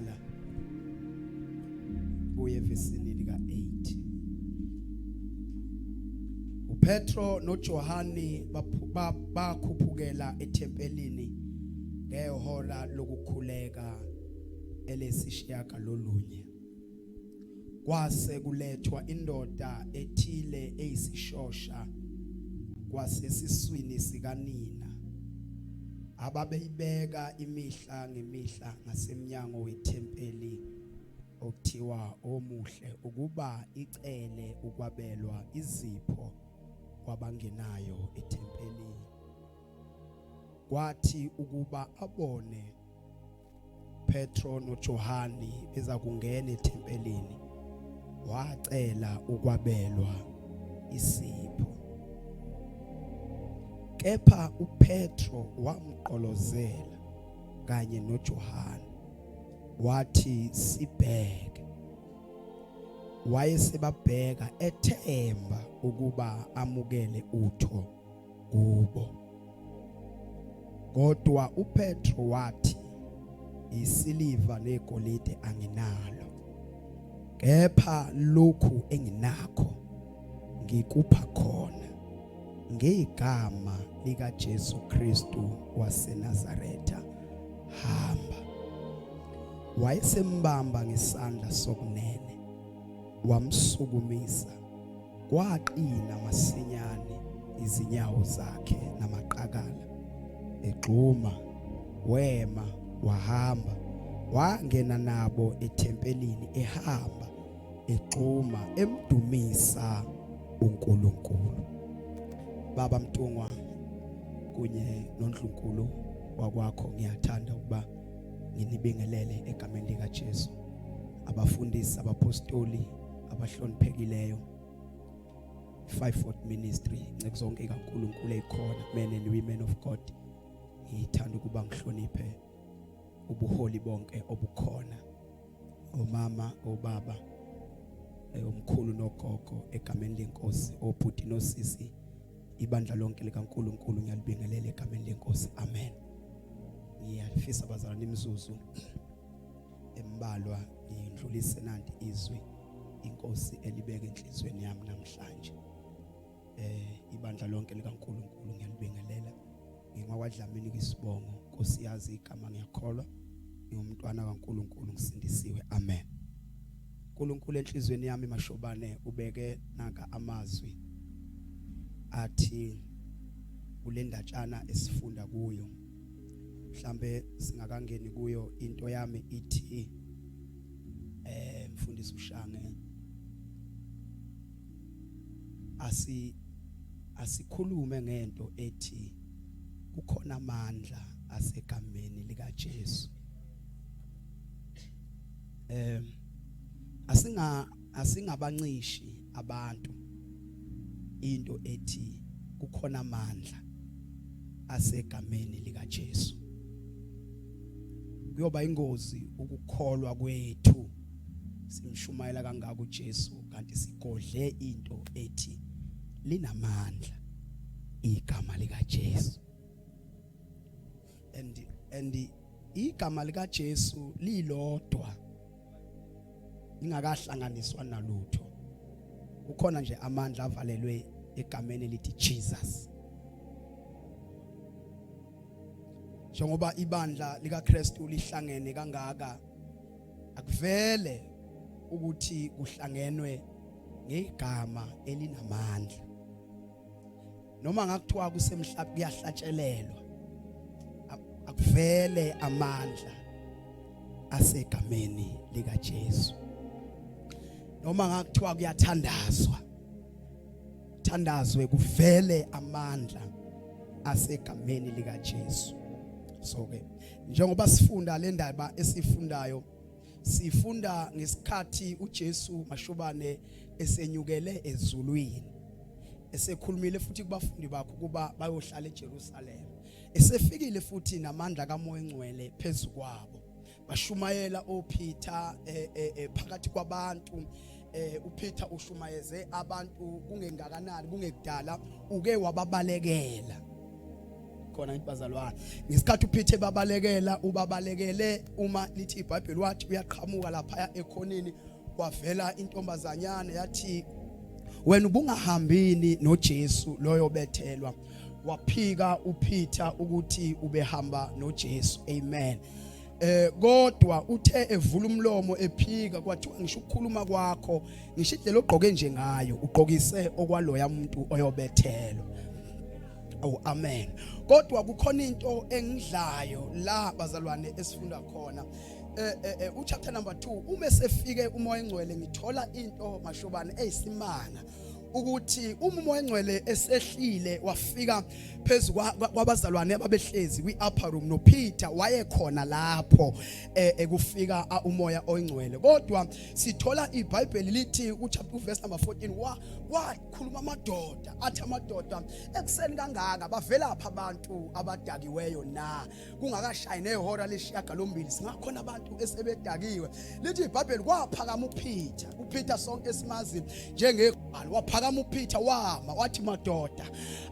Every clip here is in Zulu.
lokuqala kuye evesini lika 8. uPetro noJohani bakhuphukela ethempelini ngehora lokukhuleka elesishiyagalolunye. Kwase kulethwa indoda ethile eyisishosha kwasesiswini sikanina ababeyibeka imihla ngemihla ngasemnyango wethempeli okuthiwa omuhle ukuba icele ukwabelwa izipho kwabangenayo ethempelini. Kwathi ukuba abone Petro noJohani beza kungena ethempelini, wacela ukwabelwa isipho. Kepha uPetro wamqolozela kanye noJohani, wathi, sibheke. Wayesebabheka ethemba ukuba amukele utho kubo. Kodwa uPetro wathi, isiliva negolide anginalo, kepha lokhu enginakho ngikupha khona ngegama likaJesu Kristu waseNazaretha, hamba. Wayesembamba ngesandla sokunene wamsukumisa, kwaqina masinyane izinyawo zakhe namaqakala, egxuma wema wahamba, wangena nabo ethempelini ehamba egxuma emdumisa uNkulunkulu. Baba Mtungwa kunye noNdlunkulu wakwakho, ngiyathanda ukuba nginibingelele egameni likaJesu. Abafundisi, abapostoli abahloniphekileyo, Fivefold Ministry, inceku zonke kaNkulunkulu ezikhona, men and women of God, ngithanda ukuba ngihloniphe ubuholi bonke obukhona, omama, obaba, omkhulu nogogo, egameni lenkosi, obhuti nosisi, ibandla lonke likaNkulunkulu ngiyalibingelela egameni lenkosi. Amen. Ngiyafisa bazalwane imizuzu embalwa ngidlulise nanti izwi inkosi elibeke enhlizweni yami namhlanje. Ibandla lonke likaNkulunkulu ngiyalibingelela. NgingwakwaDlamini kwisibongo, Nkosi yazi igama, ngiyakholwa ngingumntwana kaNkulunkulu, ngisindisiwe. Amen. uNkulunkulu enhlizweni yami mashobane ubeke nanka amazwi athi kulendatshana esifunda kuyo, mhlambe singakangeni kuyo, into yami ithi mfundisi uShange, asikhulume ngento ethi kukhona amandla asegameni lika Jesu. Asingabancishi abantu into ethi kukhona amandla asegameni lika Jesu. Kuyoba ingozi ukukholwa kwethu simshumayela kangaka uJesu kanti sigodle into ethi linamandla igama lika Jesu. And igama lika Jesu lilodwa lingakahlanganiswa nalutho, kukhona nje amandla avalelwe egameni elithi Jesus. Njengoba ibandla likaKristu lihlangene kangaka, akuvele ukuthi kuhlangenwe ngegama elinamandla. Noma ngakuthiwa kusemhlaba kuyahlatshelelwa, akuvele amandla asegameni lika Jesu. Noma ngakuthiwa kuyathandazwa, thandazwe kuvele amandla asegameni lika Jesu. So ke njengoba sifunda le ndaba esifundayo, sifunda ngesikhathi uJesu mashobane esenyukele ezulwini, esekhulumile futhi kubafundi bakhe ukuba bayohlala eJerusalema, esefikile futhi namandla kaMoya oNgcwele phezukwabo, bashumayela oPeter phakathi kwabantu. UPeter ushumayeze abantu kungengakanani, kungekudala uke wababalekela. Khona ngithi bazalwane, ngesikhathi uPeter babalekela, ubabalekele uma lithi iBhayibheli wathi uyaqhamuka lapha ekhonini, kwavela intombazanyana yathi wena ubungahambini noJesu loyo bethelwa. Waphika uPeter ukuthi ubehamba noJesu. Amen. Kodwa uthe evula umlomo ephika, kwathiwa ngisho ukukhuluma kwakho, ngisho indlela ogqoke nje ngayo, ugqokise okwaloya umuntu oyobethelwa. Oh amen. Kodwa kukhona into engidlayo la bazalwane esifunda khona. U chapter number 2, uma sefike uMoya Engcwele, ngithola into mashobane eyisimanga ukuthi uma uMoya Engcwele esehlile wafika phezu kwabazalwane ababehlezi kwi upper room, noPeter wayekhona lapho ekufika uMoya Oyingcwele. Kodwa sithola iBhayibheli lithi ku chapter verse number 14, wakhuluma amadoda, athi amadoda, ekuseni kangaka bavelapha abantu abadakiweyo na? Kungakashayi nehora lesishiyagalombili singakhona abantu esebedakiwe. Lithi iBhayibheli kwaphakama uPeter. UPeter sonke simazi njengegwala. Waphakama uPeter wama wathi, madoda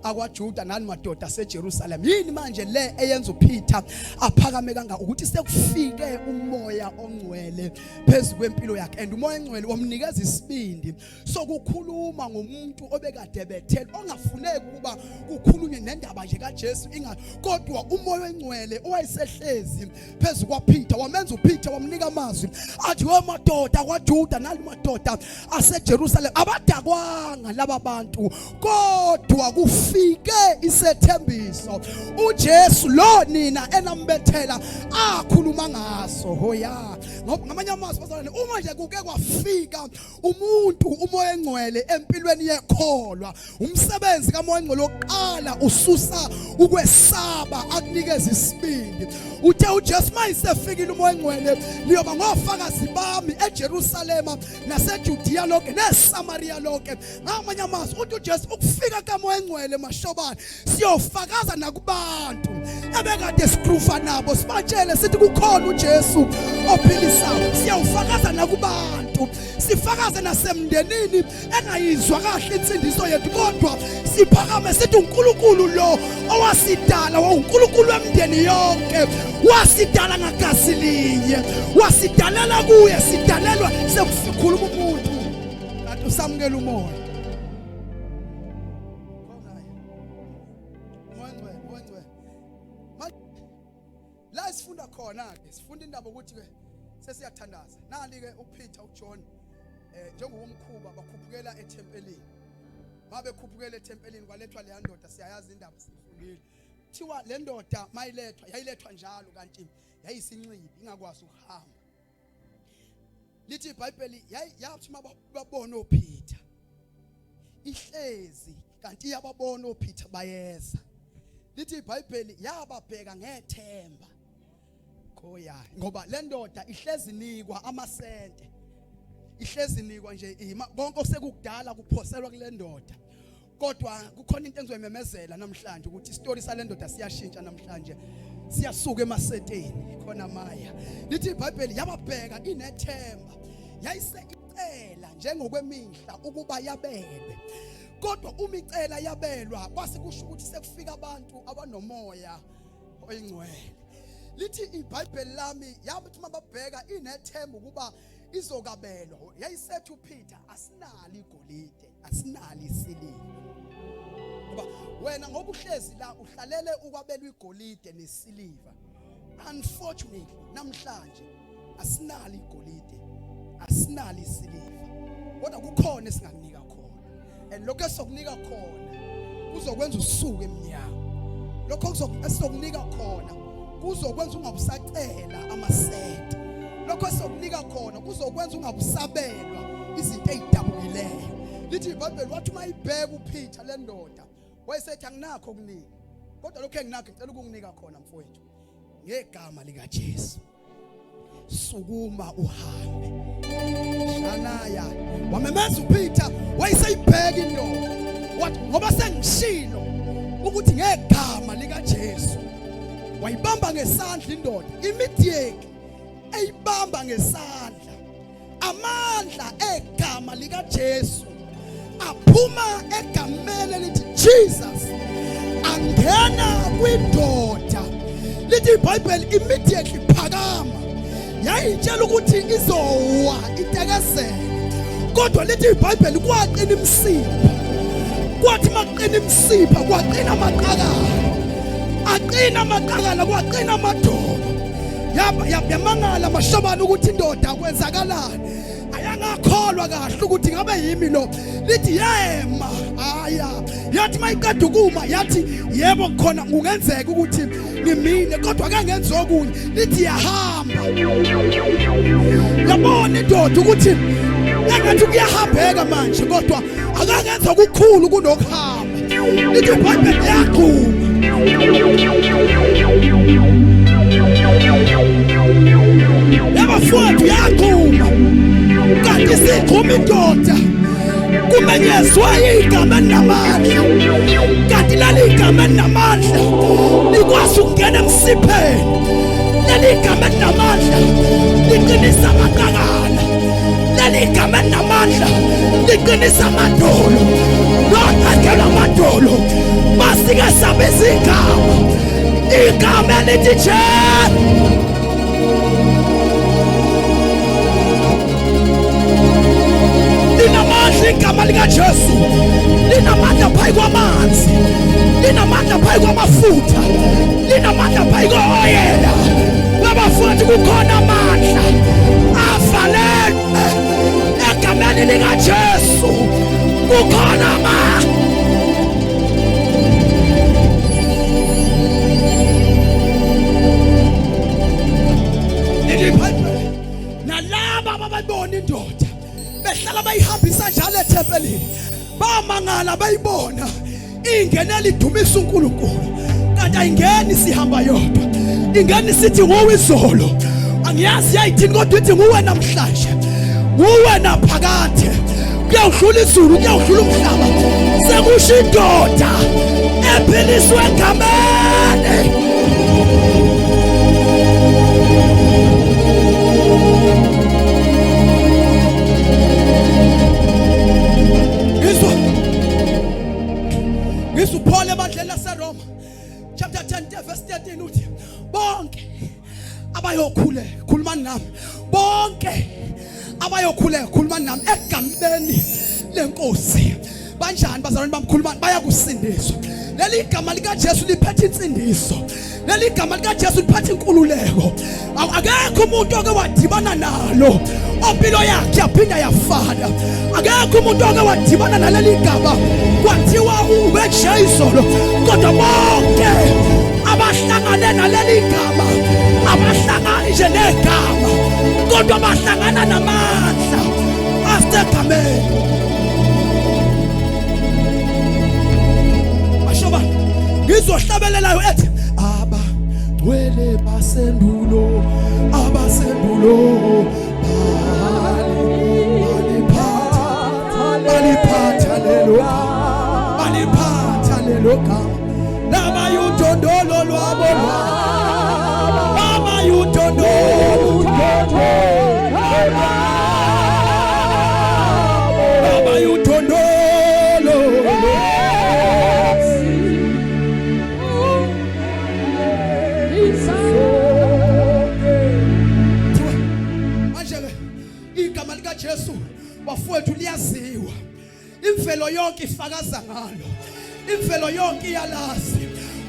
akwaJuda nani madoda aseJerusalem, yini manje le eyenza uPeter aphakame kangaka? Ukuthi sekufike uMoya Ongcwele phezu kwempilo yakhe, and uMoya Ongcwele wamnikeza isibindi sokukhuluma ngomuntu obekade bethela, ongafuneki ukuba kukhulunywe nendaba nje kaJesu inga. Kodwa uMoya Oyingcwele owayesehlezi phezu kwaPeter wamenza uPeter, wamnika amazwi athi, we madoda kwaJuda nali madoda aseJerusalem, abadakwanga laba bantu, kodwa kufike isethembiso uJesu lo nina enambethela akhuluma ngaso. Hoya, ngamanye amazwi bazalwane, uma nje kuke kwafika umuntu uMoya Engcwele empilweni yekholwa, umsebenzi kaMoya Engcwele oqala ususa ukwesaba, akunikeza isibindi. Uthe uJesu mayisefikile uMoya Engcwele, niyoba ngofakazi bami eJerusalema naseJudea lonke neSamaria lonke. Ngamanye amazwi uthi uJesu ukufika kaMoya Engcwele mashobane siyofakaza nakubantu ebekade sikrufa nabo, sibatshele sithi kukhona uJesu ophilisayo. Siyawufakaza nakubantu, sifakaze nasemndenini engayizwa kahle insindiso yethu, kodwa siphakame sithi uNkulunkulu lo owasidala wawuNkulunkulu wemndeni yonke, wasidala ngagazi linye, wasidalela kuye, sidalelwa sekukhuluma umuntu kanti usamukela umoya. La sifunda khona ke, sifunda indaba ukuthi ke sesiyathandaza. Nali ke uPeter, uJohn, njengokomkhuba bakhuphukela ethempelini. Babekhuphukela ethempelini, kwalethwa leya ndoda, siyayazi indaba, sifundile. Thiwa le ndoda mayilethwa, yayilethwa njalo, kanti yayisinxibi ingakwazi ukuhamba. Lithi iBhayibheli yathi mababona oPeter ihlezi, kanti iyababona oPeter bayeza. Lithi iBhayibheli yababheka ngethemba. Khoya, ngoba le ndoda ihlezi nikwa amasente, ihlezi nikwa nje ima konke osekukudala kuphoselwa kule ndoda. Kodwa kukhona into engizoyimemezela namhlanje ukuthi isitori sale ndoda siyashintsha namhlanje, siyasuka emaseteni khona maya. Lithi iBhayibheli yababheka inethemba, yayise icela njengokwemihla ukuba yabelwe. Kodwa uma icela yabelwa, kwase kusho ukuthi sekufika abantu abanoMoya Oyingcwele. Lithi iBhayibheli lami yathi mababheka inethemba ukuba izokabelwa, yayisethi uPeter, asinalo igolide, asinalo isiliva. Ngoba wena ngoba uhlezi la uhlalele ukwabelwa igolide nesiliva, unfortunately namhlanje asinalo igolide, asinalo isiliva, kodwa kukhona esingakunika khona, and lokho esizokunika khona kuzokwenza usuke emnyama. Lokho esizokunika khona kuzokwenza ungabusacela amasente. Lokho esizokunika khona kuzokwenza ungabusabelwa izinto ezidabukileyo. Lithi iBhayibheli wathi uma ibheka uPeter le ndoda, wayesethi, anginakho okuningi, kodwa lokho enginakho ngicela ukunginika khona mfowethu, ngegama likaJesu sukuma uhambe. Shanaya, wamemeza uPeter, wayeseyibheka indoda, wathi, ngoba sengishilo ukuthi ngegama likaJesu. Wayibamba ngesandla indoda, immediately eyibamba ngesandla, amandla egama likaJesu aphuma egameni elithi Jesus angena. Lingena kwindoda, lithi iBhayibheli immediately phakama. Yayitshela ukuthi izowa itekezele, kodwa lithi iBhayibheli kwaqina imsipha. Kwathi makuqina imsipha kwaqina amaqakala, aqina amaqakala, kwaqina amadolo. Yamangala mashobana ukuthi indoda kwenzakalani, ayangakholwa kahle ukuthi ngabe yimi lo. Lithi yema, aya yathi mayiqeda ukuma yathi yebo khona kungenzeka ukuthi ngimile, kodwa ake ngenze okunye. Lithi yahamba, yabona indoda ukuthi engathi kuyahambeka manje, kodwa akangenza okukhulu kunokuhamba. Lithi iBhayibheli liyagxuma. Yabafowethu yagxuma, kanti sigxuma indoda kumenyezwa igama elinamandla, kanti leli igama elinamandla likwazi ukungena emsipheni. Leli igama elinamandla liqinisa amaqakala, leli igama elinamandla liqinisa amadolo. Noqagelwa amadolo masike sabiza igama, igama elithi Jesu. Linamandla igama likaJesu, linamandla phayi kwamanzi, linamandla phayi kwamafutha, linamandla phayi koyela. Babafuthi kukhona amandla avalelwe egameni likaJesu, kukhona amandla. Nalaba ababona indoda behlala bayihambisa njalo ethempelini bamangala, bayibona ingenela idumisa uNkulunkulu, kanti ayingeni sihamba yodwa, ingeni sithi nguwe izolo, angiyazi yayithini, kodwa ithi nguwe namhlanje, nguwe naphakade, kuyawudlula izulu, kuyawudlula umhlaba, sekusho indoda ephiliswe egameni. Ngizwa ngizwa uPaul ebandleni laseRoma chapter 10 verse 13 uthi bonke abayokhuleka, khulumani nami, bonke abayokhuleka, khulumani nami egameni lenkosi. Banjani bazalwane bami? Khulumani, bayakusindiswa. Leli gama likaJesu liphethe insindiso, leli gama likaJesu liphethe inkululeko. Akekho umuntu oke wadibana nalo ompilo yakhe yaphinda yafana. Akekho umuntu oke wadibana naleli gama kwathiwa ubeje izolo, kodwa bonke abahlangane naleli gama abahlangani nje negama, kodwa bahlangana namandla asegameni. Bashoba ngizohlabelelayo ethi abangcwele basendulo, abasendulo baliphatha lelo, baliphatha lelo gama, labayudondolo lwabo, babayudondolo, babayudondolo. Manje ke igama likaJesu bafowethu liyaziwa, imvelo yonke ifakaza ngalo, imvelo yonke iyalazi.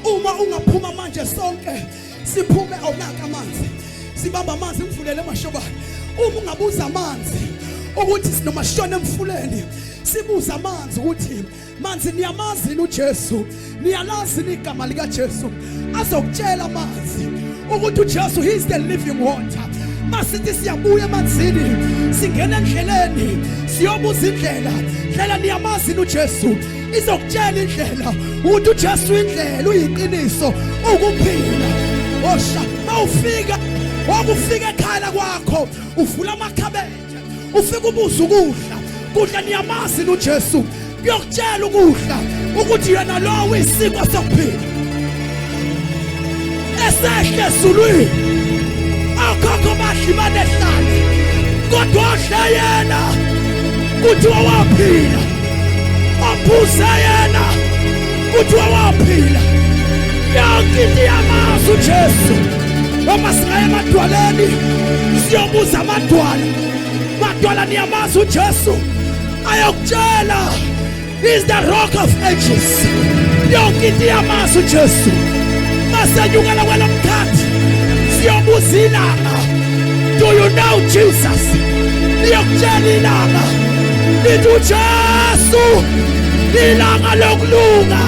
Uma ungaphuma manje sonke siphume, awunaka amanzi, sibamba amanzi emfuleni emashobane. Uma ungabuza amanzi ukuthi sinomashona emfuleni, sibuza amanzi ukuthi manzi niyamazi yini uJesu, niyalazi igama likaJesu, azokutshela amanzi ukuthi uJesu he is the living water. Masithi siyabuya emanzini, singena endleleni siyobuza indlela, ndlela niyamazi yini uJesu, izokutshela indlela ukuthi uJesu indlela, uyiqiniso, ukuphila. Osha mawufika, wakufika ekhaya kwakho uvula amakhabethe, ufika ubuza ukudla, kudla niyamazi uJesu, kuyokutshela ukudla ukuthi yena lowo uyisinkwa sokuphila esehle ezulwini. Akhokho badli banehlane, kodwa odle yena kuthiwa waphila, ophuze yena kuthiwa waphila. Yonke into iyamazi uJesu. Noma singaya emadwaleni siyobuza amadwala, madwala niyamazi uJesu, ayokutshela is the rock of ages. Yonke into iyamazi uJesu. Masenyukela kwelomkhathi siyobuza ilanga, do you know Jesus? Liyokutshela ilanga, lithi uJesu ilanga lokulunga.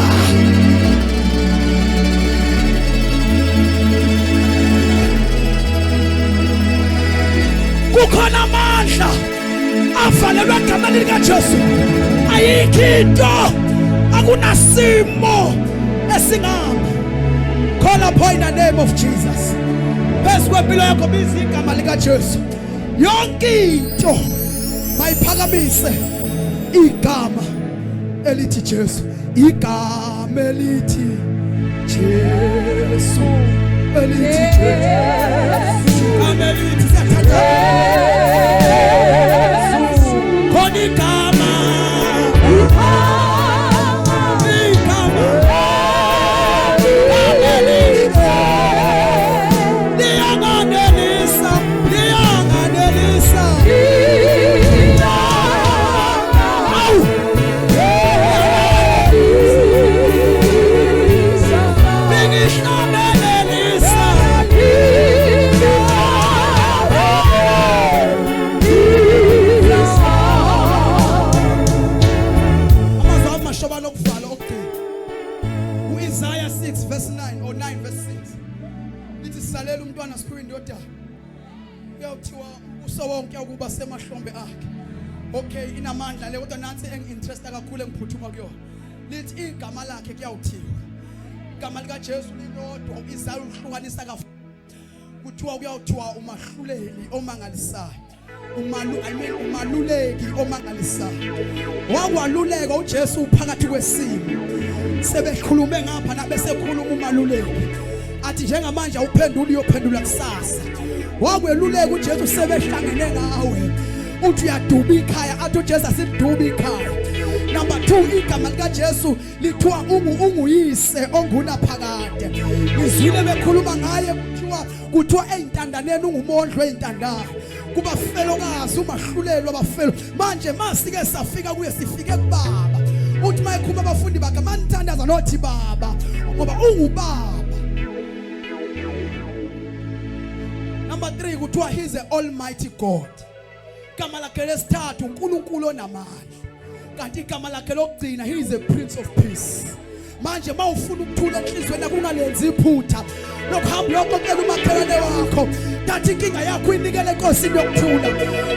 Kukhona amandla avalelwe egameni likaJesu. Ayikho into, akunasimo esingami. Call upon the name of Jesus. Phezu kwempilo yakho biza igama likaJesu. Yonke into mayiphakamise igama elithi Jesu. Igama elithi Jesu, elithi Jesu, igama elithi siyathandana khona igama, igama elithi liyanganelisa, liyanganelisa. Awu! Bengihlabelelisa. Amazwi ami mashobana okuvala okugcina. U-Isaiah 6 verse 9 or 9 verse 6 lithi sisalela umntwana siphiwe indodana, kuyawuthiwa umbuso wonke ukuba semahlombe akhe. Okay, inamandla le, kodwa nansi engi-interesta kakhulu engiphuthuma kuyona. Lithi igama lakhe kuyawuthiwa, igama likaJesu lilodwa u-Isaya uhlukanisa ka kuthiwa kuyawuthiwa umahluleli omangalisayo, umalu I mean umaluleki omangalisayo. Wakwaluleka uJesu phakathi kwesimo, sebekhulume ngapha nabesekhuluma umaluleki athi njengamanje awuphenduli, uyophendula kusasa. Wakweluleka uJesu sebehlangene ngawe, uthi uyaduba ikhaya, athi uJesu asiduba ikhaya. Number 2, igama likaJesu lithiwa unguyise ongunaphakade. Ngizwile bekhuluma ngaye, kuthiwa eyintandaneni ungumondlo eyintandane, kubafelokazi umahluleli wabafelo. Manje masike safika kuye, sifike kubaba. Uthi mayekhuluma abafundi bakhe, manithandaza nothi baba, ngoba ungubaba. Number 3, kuthiwa he's the almighty God. Igama lakhe lesithathu uNkulunkulu onamandla, kanti igama lakhe lokugcina he is a prince of peace. Manje mawufuna ukuthula enhlizweni yakho, ungalenzi iphutha lokuhamba uyoxoxela umakhelwane wakho. Thatha inkinga yakho uyinikele enkosini yokuthula,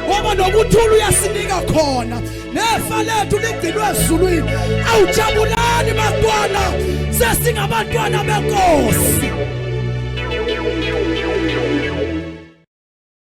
ngoba nokuthula uyasinika khona, nefa lethu ligcinwe ezulwini. Awujabulani bantwana, sesingabantwana benkosi.